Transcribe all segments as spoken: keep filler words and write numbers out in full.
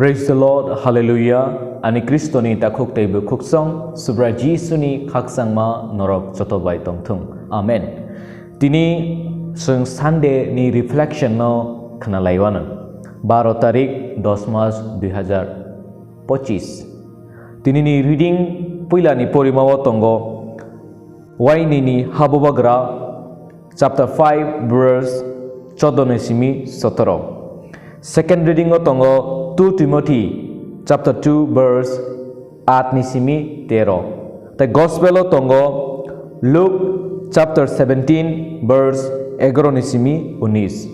Praise the Lord, Hallelujah. Ani Kristoni takhuk tei bwkhuksong, Subra Jisuni khakchangma norok joto bai tongthung. Amen. Tini chwng Sunday ni reflection no khna laiwano. Baro tarik, dos mas, dui hazar pochis. Tini ni reading puila ni porima o tongo, Waini ni Habubagra, chapter five, verse choddo ni simi sotoro. Second reading o tongo two Timothy, chapter two, verse aat ni simi tero. Tei Gospel o tongo Luke, chapter seventeen, verse egaro ni simi unis.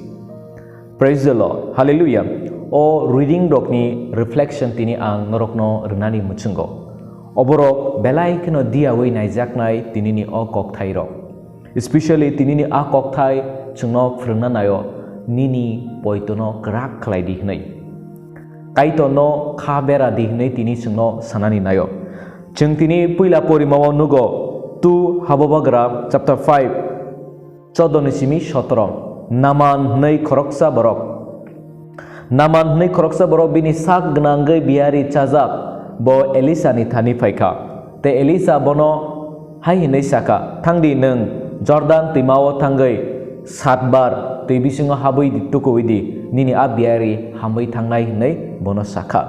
Praise the Lord. Hallelujah. O reading rokni reflection tini ang norokno rwnani muchungo. Oborok belai kheno diyawi naijaknai tinini o kokthairok. Especially tinini a kokthai chwngno phwrwngna naio, nini poitono kwrak khlai di hwnwi. Kaitorno kha bera di hwnwi tini chwngno sanani naio. Chwng tini puila porimao nugo, two Habubagra chapter five, choddo ni simi sotoro. Naman hwnwi khoroksa borok. Naman hwnwi khoroksa borok bini sak gwnangwi biyari chajak, bo Elisa ni thani phaikha. Tei Elisa bono hai hwnwi sakha, "Thangdi nwng Jordan twimao thangwi satbar twi bisingo habwi di, tukuwi di, nini a biyari hamwi thangnai," hwnwi bono sakha.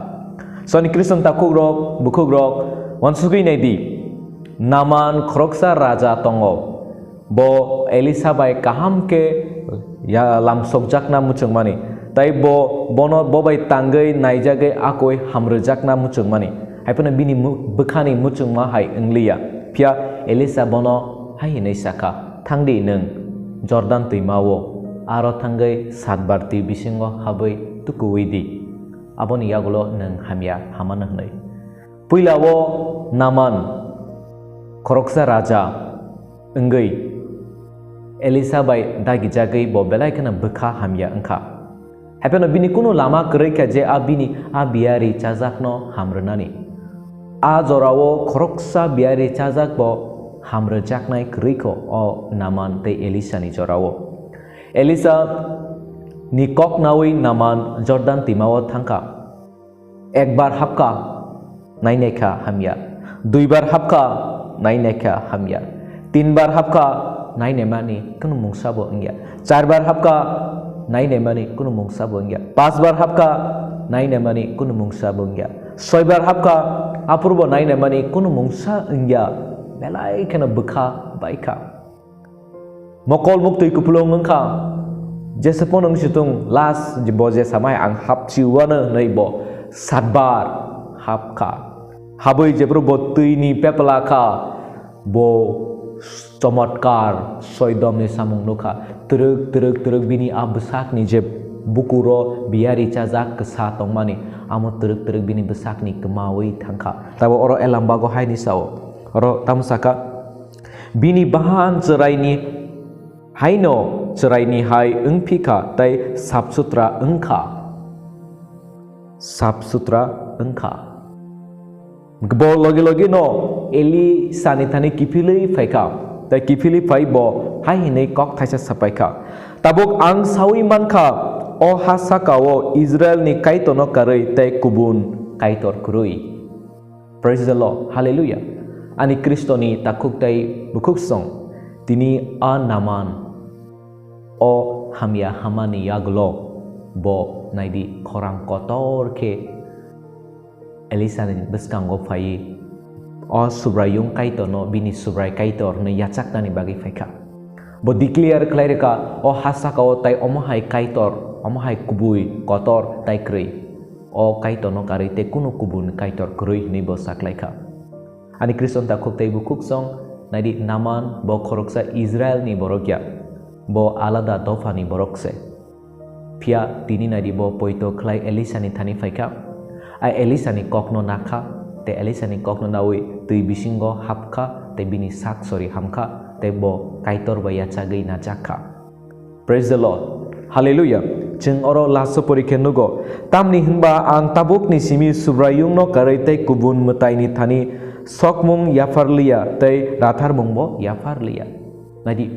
Soni Kriston takhukrok, bukhukrok, uansugwi naidi, Naman khoroksa raja tongo. Bo Elisa bai kaham khe ya lamsokjakna muchungmani, tei bo bono bo bai tangwi naijagwi akoi hamrwjakna muchungmani. Hai phano bini mu-, bwkhani muchungma hai wngliya. Phiya Elisa bono hai hwnwi sakha, "Thangdi nwng Jordan twimao, aro thangwi satbar twi bisingo habwi tukuwi di. Aboni yagulo nwng hamya hamano hwnwi." Puilao Naman khoroksa raja wngwi Elisa bai dagijagwi bo belai kheno bwkha hamya wngkha. Hai phano bini kunu lama kwrwi kha je a bini a biyari chajakno hamrwnani. A jorao khoroksa biyari chajak bo hamrwjaknai kwrwi kho o Naman tei Elisa ni jorao. Elisa ni kok nawi Naman Jordan twimao thangkha. Ekbar hapkha, nainaikha hamya. Duibar hapkha, nainaikha hamya. Tinbar hapkha, nainaimani kunu mungsa bo wngya. Charbar hapkha, nainaimani kunu mungsa bo wngya. Pasbar hapkha, nainaimani kunu mungsa bo wngya. Soibar hapkha, aphuru bo nainaimani kunu mungsa wngya. Belai kheno bwkha baikha. Mokol muktwi kupulung wngkha, jesa phano wngsitung last bo je samai ang hapchiwano hwnwi bo satbar hapkha. Habwi jephru bo twini pepla kha, bo chomotkar soidomni samung nukha. Twrwk, twrwk, twrwk bini a bwsakni je bukuro biyari chajak kwsa tongmani, amo twrwk, twrwk bini bwsakni kwmawi thangkha. Tabo oro Elambago haini sao. Oro tamo saka, Bini bahan chwraini haino chwraini hai wngphi kha tei sap sutra wng kha. Sap sutra wng kha. Bo logi logi no Elisani thani kiphilwi phai kha. Tei kiphilwi phai bo hai hwnwi kok thaisa sapai kha, "Tabuk ang saui man kha, o ha saka-o Israilni Kaitorno karwi tei kubun kaitor kwrwi." Praise the Lord. Hallelujah. Ani Kristoni takhuk tei bukhuksong tini a Naman o hamya hamani yagulo bo naidi khorang kotor khe Elisani bwskango phaiwi o Subraiyung Kaitorno bini Subrai Kaitor hwnwi yachaknani bagwi phaikha. Bo declare khlai rwkha, o ha saka-o tai omo hai Kaitor, omo hai kubui kotor tai kwrwi. O Kaitorno karwi tei kunu kubun kaitor kwrwi hwnwi bo saklaikha. Ani Khristan takhuk tei bukhuksong, naidi Naman bo khoroksa Israilni borok ya, bo alada dophani borok se. Phiya tini naidi bo poito khlai Elisani thani phaikha. A Elisani kokno nakha, tei Elisani kokno naui twi bisingo hapkha, tei bini sak sori hamkha, tei bo Kaitor bai yachagwi nachakkha. Praise the Lord. Hallelujah. Chwng oro laso pori khe nugo. Tamni hwnba ang tabukni simi Subraiyungno karwi tei kubun mwtaini thani sokmung yapharliya tei ratharmungbo yapharliya. Naidi,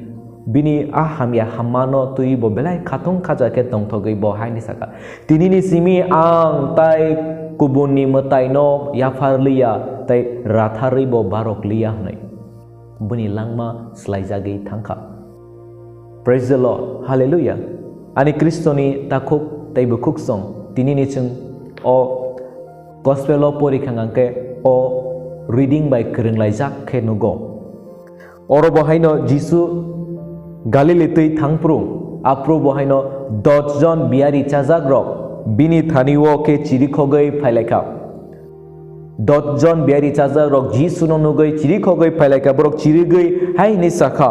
Bini a hamya hammano twiwi bo belai khatung khaja khe tongthogwi bo haini saka, "Tinini simi ang tai kubunni mwtaino yapharliya tei ratharwi bo barokliya," hwnwi bini langma swlaijagwi thangkha. Praise the Lord. Hallelujah. Ani Khristoni takhuk tei bukhuk song tinini chwng o gospel o pori kha hwnkhe o reading bai kwrwnglaijak khe nugo. Oro bo haino Jisu Galili twi thangphru, aphru bo haino dos jon biyari chajak rok bini thani o khe chirikhogwi phailaikha. Dos jon biyari chajak rok Jisuno nugwi chirikhogwi phailaikha, borok chirigwi hai hwnwi sakha,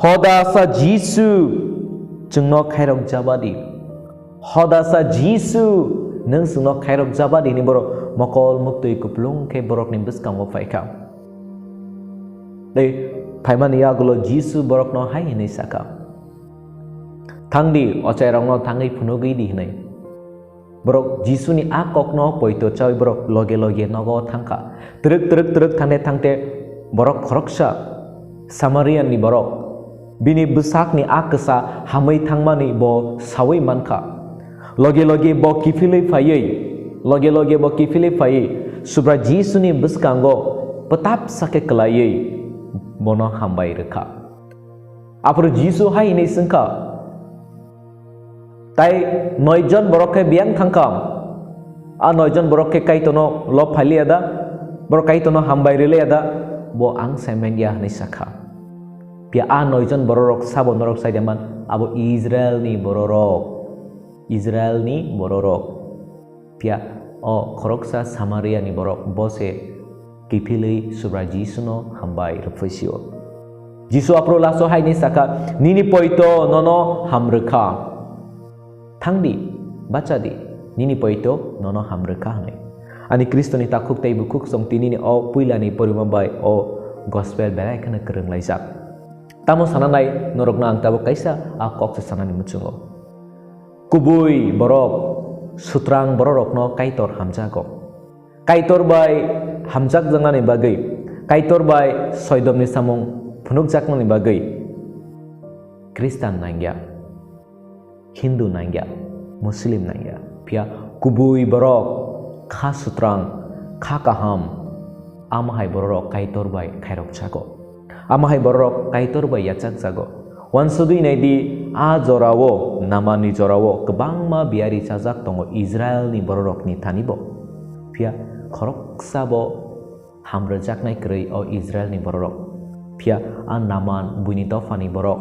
"Hodasa Jisu, chwngno khairok jabadi. Hodasa Jisu, nwng chwngno khairok jabadi," hwnwi borok mokol muktwi kupulung khe borokni bwskango phaikha. Tei phaimani yagulo Jisu borokno hai hwnwi sakha, "Thangdi, ochairokno thangwi phunugwi di," hwnwi. Borok Jisuni a kokno poito chawi borok loge loge nogo thangkha. Twrwk twrwk twrwk thangte thangte borok khoroksa Samariani borok bini bwsakni a kwsa hamwi thangmani bo sawi mankha. Loge loge bo kiphilwi phaiwi, loge loge bo kiphilwi phaiwi Subra Jisuni bwskango pwtap sakhe kwlaiwi bono hambai rwkha. Aphuru Jisu hai hwnwi swngkha, "Tai noi jon borok khe biyang thangkha? A noi jon borok khe Kaitorno lob phailiya da? Borok Kaitorno hambai rwliya da?" "Bo ang sai manya," hwnwi sakha. Phiya a noi jon bororok sabo norok sai de man, abo Israelni bororok. Israelni bororok. Phiya o khoroksa Samariani borok bo se kiphilwi Subra Jisuno hambai rwphwisio. Jisu aphuru laso hai hwnwi sakha, "Nini poito nono hamrwkha. Thangdi, bachadi, nini poito nono hamrwkha," hwnwi. Ani Khristoni takhuk tei bukhuk song tinini o puilani porima bai o gospel belai kheno kwrwnglaijak. Tamo sananai norokno ang tabuk kaisa a kok se sanani muchungo. Kubui borok sutrang bororokno Kaitor hamjago. Kaitor bai hamjakjaknani bagwi, Kaitor bai soidomni samung phunukjaknani bagwi Khristan nangya, Hindu nangya, Muslim nangya. Phiya kubui borok kha sutrang, kha kaham, amo hai bororok Kaitor bai khairokjago. Amo hai bororok Kaitor bai yachakjago. Uansugwi naidi, a jorao, Namanni jorao kwbangma biyari chajak tongo Israelni bororokni thani bo. Phiya khoroksa bo hamrwjaknai kwrwi o Israelni bororok. Phiya a Naman buini dophani borok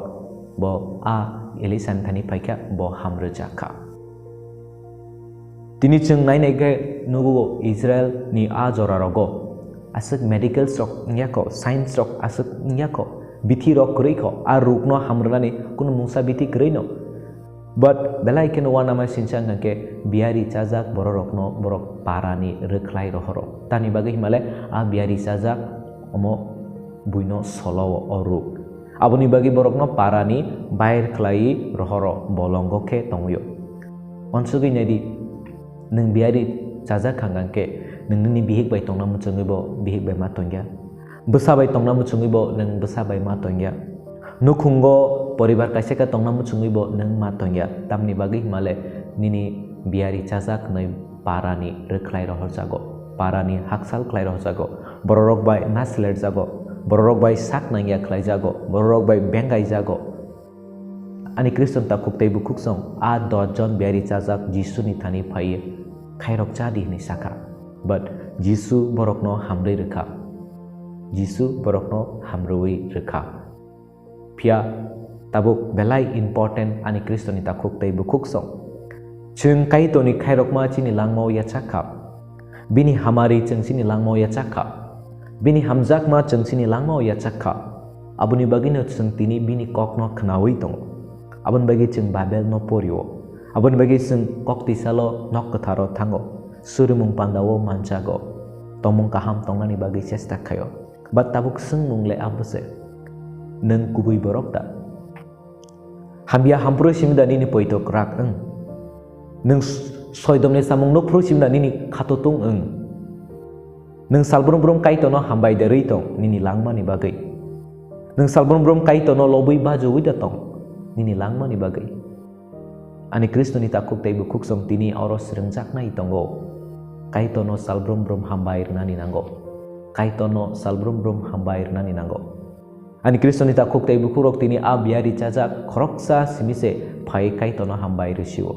bo a Elisani thani phaikha, bo hamrwjakha. Tini chwng nainai khe nugo Israel ni a jora rogo aswk medicals rok wngya kho, science rok aswk wngya kho, bithi rok kwrwi kho, a ruk no hamrwnani kunu mungsa bithi kwrwi no. But belai kheno uanama sinsa wngkha khe biyari chajak bororokno borok parani rwkhlai rohoro. Tamni bagwi himale a biyari chajak omo buino solo o ruk. Aboni bagwi borokno parani bair khlaiwi rohoro bolongo khe tongwio. Uansugwi naidi, nwng biyari chajak hangkha khe nwng nini bihik bai tongna muchungwi bo bihik bai ma tongya. Bwsa bai tongna muchungwi bo nwng bwsa bai ma tongya. Nukhungo poribar kaisa khe tongna muchungwi bo nwng ma tongya. Tamni bagwi himale nini biyari chajak hwnwi parani rwkhlai rohorjago, parani haksal khlai rohorjago, bororok bai naslerjago, bororok bai sak nangya khlaijago, bororok bai bengaijago. Ani Khristan takhuk tei bukhuksong a dos jon biyari chajak Jisuni thani phaiwi khairok cha di hwnwi sakha. But Jisu borokno hamrwi rwkha. Jisu borokno hamrwi rwkha. Phiya tabuk belai important ani Khristoni takhuk tei bukhuksong. Chwng Kaitorni khairokma chini langmao yachak kha. Bini hamari chwng chini langmao yachak kha. Bini hamjakma chwng chini langmao yachak kha. Aboni bagwino chwng tini bini kokno khnaui tongo. Aboni bagwi chwng Bible no porio. Aboni bagwi chwng kok tisalo nok kwtharo thango. Surimung pandao manchago. Tongmung kaham tongnani bagwi chesta khaio. But tabuk swngmung le abo se, nwng kubui borok da? Hamya hamphru simi da nini poito kwrak wng? Nwng s-, soidomni samung nukphru simi da nini khato tung wng? Nwng salbrum brum Kaitorno hambai derwi tong nini langmani bagwi? Nwng salbrum brum Kaitorno lobwi bajuwi da tong nini langmani bagwi? Ani Khristoni takhuk tei bukhuksong tini oro srwngjaknai tongo. Kaitorno salbrum brum hambai rwnani nango. Kaitorno salbrum brum hambai rwnani nango. Ani Khristoni takhuk tei bukhukrok tini a biyari chajak khoroksa simi se phai Kaitorno hambai rwsio.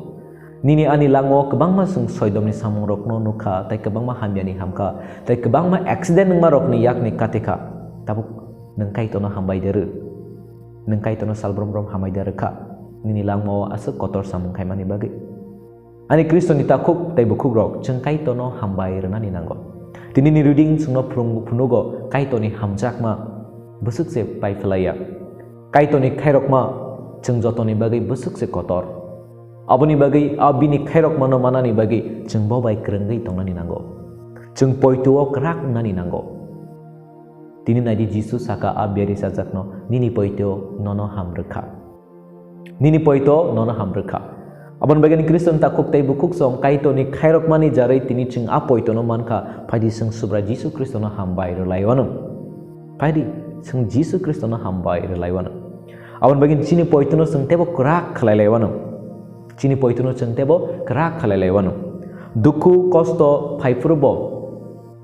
Nini ani langmao kwbangma chwng soidomni samungrokno nukha, tei kwbangma hamyani hamkha, tei kwbangma accident wngmarokni yakni katikha. Tabuk nwng Kaitorno hambai de rw. Nwng Kaitorno salbrum brum hambai de rwkha. Nini langmao aswk kotor samung khaimani bagwi. Ani Khristoni takhuk tei bukhukrok, chwng Kaitorno hambai rwnani nango. Tinini reading chwngno phwrwng-, phunukgo Kaitorni hamjakma bwswk se pai phlaiya. Kaitorni khairokma chwng jotoni bagwi bwswk se kotor. Aboni bagwi a bini khairokmano manani bagwi chwng bo bai kwrwngwi tongnani nango. Chwng poito-o kwrak wngnani nango. Tini naidi Jisu saka a biyari chajakno, "Nini poito nono ham rwkha." Nini poito nono ham rwkha. Aboni bagwi ni Khristoni takhuk tei bukhuksong Kaitorni khairokmani jarwi tini chwng a poitono mankha, phaidi chwng Subrai Jisu Khristono hambai rwlaiwano. Phaidi chwng Jisu Khristono hambai rwlaiwano. Aboni bagwi chini poitono chwng teibo kwrak khlailaiwano. Chini poitono chwng teibo kwrak khlailaiwano. Dukhu kosto phaiphuru bo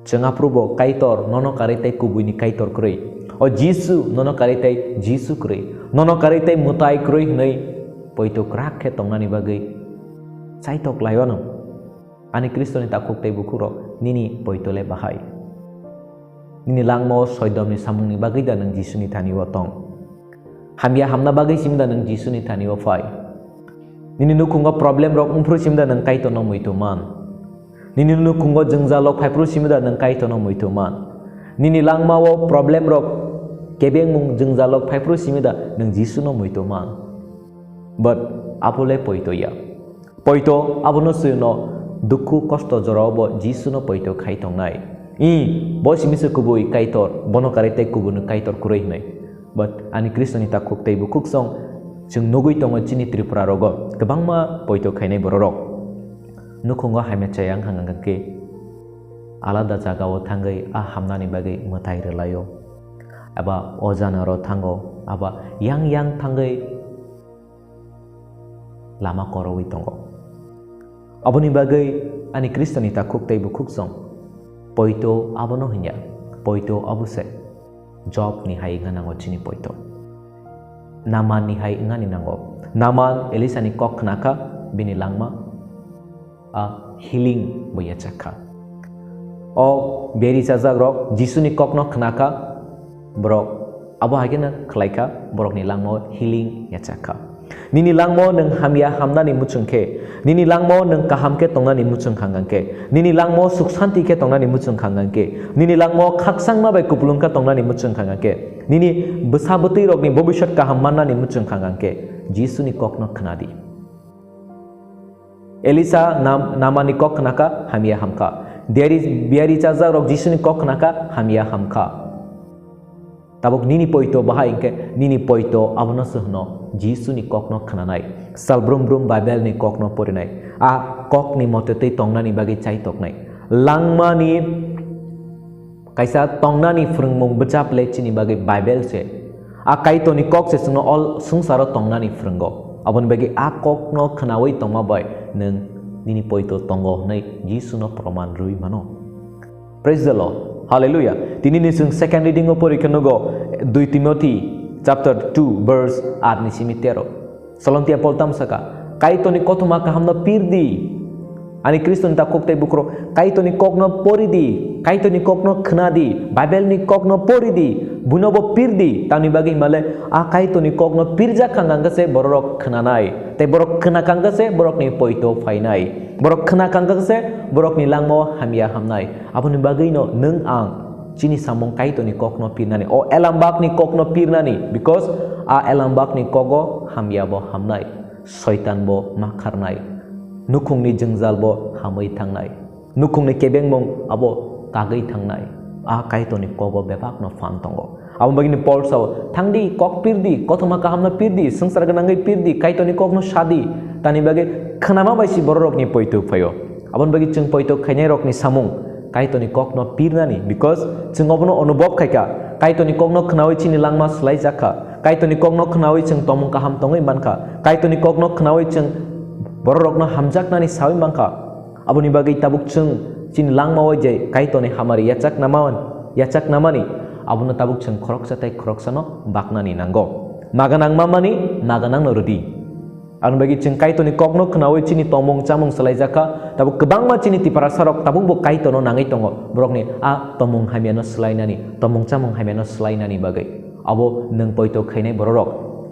Chwng aphuru bo Kaitor nono karwi tei kubuini Kaitor kwrwi. O Jisu nono karwi tei Jisu kwrwi. Nono karwi tei mwtai kwrwi hwnwi poito kwrak khe tongnani bagwi chaitok laiwano. Ani Khristoni takhuk tei bukhukrok, nini poito le bahai? Nini langmao soidomni samungni bagwi da nwng Jisuni thani-o tong? Hamya hamna bagwi simi da nwng Jisuni thani-o phai? Nini nukhungo problem rok wngphuru simi da nwng Kaitorno muitu man? Nini nukhungo jwngjal rok phaiphuru simi da nwng Kaitorno muitu man? Nini langmao problem rok, kebengmung jwngjal rok phaiphuru simi da nwng Jisuno muitu man? But abo le poito ya. Poito abono swino dukhu kosto jorao bo Jisuno poito khai tongnai. I, bo simi se kubui Kaitor, bono karwi tei kubuino Kaitor kwrwi hwnwi. But ani Khristoni takhuk tei bukhuksong chwng nugwi tongo chini Tripura rogo kwbangma poito khainai bororok. Nukhungo hamya chaya wngkha hwnkhe alada jagao thangwi a hamnani bagwi mwtai rwlaio. Aba o janaro thango, aba yang yang thangwi lama korowi tongo. Aboni bagwi ani Khristoni takhuk tei bukhuksong poito abono hwnya, poito abo se. Job ni hai wngna nango chini poito. Naman ni hai wngnani nango. Naman Elisa ni kok khnakha, bini langma a healing bo yachakha. O beri chajak rok Jisu ni kokno khnakha, borok abo hai kheno khlaikha, borok ni langma o healing yachakha. Nini langma o nwng hamya hamnani muchung khe, nini langma o nwng kaham khe tongnani muchung kha hwnkhe, nini langma o suk santi khe tongnani muchung kha hwnkhe, nini langma o khakchangma bai kupulung khe tongnani muchung kha hwnkhe, nini bwsa bwtwi rokni bobisot kaham mannani muchung kha hwnkhe, Jisu ni kokno khna di. Elisa Nam-, Namani kok khnakha, hamya hamkha. Diari, biari chajak rok Jisuni kok khnakha, hamya hamkha. Tabuk nini poito bahai hwnkhe, nini poito abono se hwno, Jisuni kokno khnanai. Salbrum brum Bible ni kokno porinai. A kokni mote twi tongnani bagwi chaitoknai. Langmani Kaisa tongnani phwrwngmung bwchap le chini bagwi Bible se. A Kaitorni kok se chwngno all swngcharo tongnani phwrwngo. Aboni bagwi a kokno khnaui tongma bai nwng nini poito tongo hwnwi Jisuno proman rwui mano. Praise the Lord. Hallelujah. Tini ni chwng second reading o pori khe nugo dui Timothy chapter two verse aat ni simi tero. Solomtia Paul tamo saka, "Kaitorni kothoma kahamno pir di." Ani Khristoni takhuk tei bukhurok, Kaitorni kokno pori di, Kaitorni kokno khna di, Bible ni kokno pori di, buino bo pir di. Tamni bagwi himale a Kaitorni kokno pirjak kha hwnkhe se bororok khnanai, tei borok khna kha hwnkhe se borokni poito phainai, borok khna kha hwnkhe se borokni langmao hamya hamnai. Aboni bagwino nwng ang chini samung Kaitorni kokno pirnani, o elambakni kokno pirnani, because a elambakni kogo hamya bo hamnai, soitan bo ma kharnai, nukhungni jwngjal bo hamwi thangnai, nukhungni kebengmung abo kagwi thangnai, a Kaitorni kogo bebakno phan tongo. Abo bagwini Paul sao, "Thangdi, kok pirdi, kothoma kahamno pirdi, swngchar gwnangwi pirdi, Kaitorni kokno sadi, tani bagwi khnama bai si bororokni poito phaio." Aboni bagwi chwng poito khainairokni samung Kaitorni kokno pirnani, because chwng obono onubhob khaikha, Kaitorni kokno khnaui chini langma swlaijak kha. Kaitorni kokno khnaui chwng tongmung kaham tongwi man kha. Kaitorni kokno khnaui chwng bororokno hamjaknani saui man kha. Aboni bagwi tabuk chwng chini langmao je Kaitorni hamari yachak naman, yachak namani, abono tabuk chwng khoroksa tei khoroksano baknani nango. Maga nang mamani, maga nangno rwdi. Aboni bagwi chwng Kaitorni kokno khnaui chini tongmung chamung swlaijak kha, tabuk kwbangma chini Tiprasarok tabukbo Kaitorno nangwi tongo. Borokni a tongmung hamyano swlainani, tongmung chamung hamyano swlainani bagwi. Abo nwng poito khainai bororok,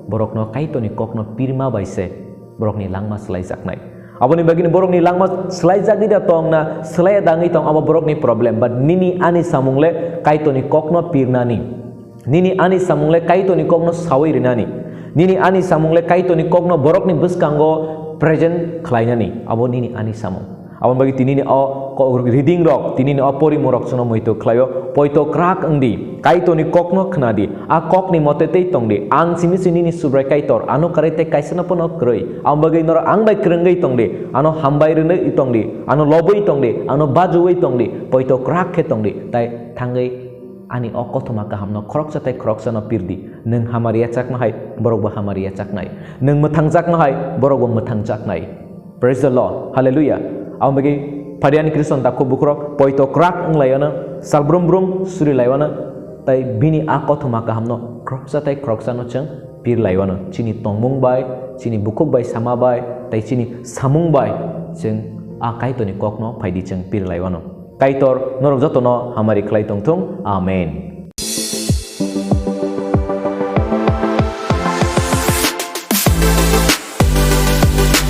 borokno Kaitorni kokno pirma bai se borokni langma swlaijaknai. Aboni bagwino borokni langma swlaijaknai da tongna, swlaiya dangwi tong, abo borokni problem. But nini ani samung le Kaitorni kokno pirnani. Nini ani samung le Kaitorni kokno saui rinani. Nini ani samung le Kaitorni kokno borokni bwskango present khlainani. Abo nini ani samung. Aboni bagwi tinini o ko-, reading rok, tinini o porimung rok chwngno muitu khlaio. Poito kwrak wngdi, Kaitorni kokno khnadi, a kokni mote tei tongdi. Ang simi si nini Subrai Kaitor, ano kwrwi tei kaisano phano kwrwi. Aboni bagwi norok ang bai kwrwngwi tongdi, ano hambai rwnwi tongdi, ano lobwi tongdi, ano bajuwi tongdi, poito kwrak khe tongdi, tai thangwi ani o kothoma kahamno khoroksa tei khoroksano pirdi. Nwng hamari yachakma hai, borokbo hamari yachaknai. Nwng mwthangjakma hai, borokbo mwthangjaknai. Praise the Lord. Hallelujah. Aboni bagwi phariani Khristian takhuk bukhurok poito kwrak wnglaiyano, sal brum brum surilaiwano, tai bini a kothoma kahamno khoroksa tei khoroksano chwng pirlaiwano. Chini tongmung bai, chini bukhuk bai sama bai, tai chini samung bai chwng a Kaitorni kokno phaidi chwng pirlaiwano. Kaitor norok jotono hamari khlai tongthung. Amen.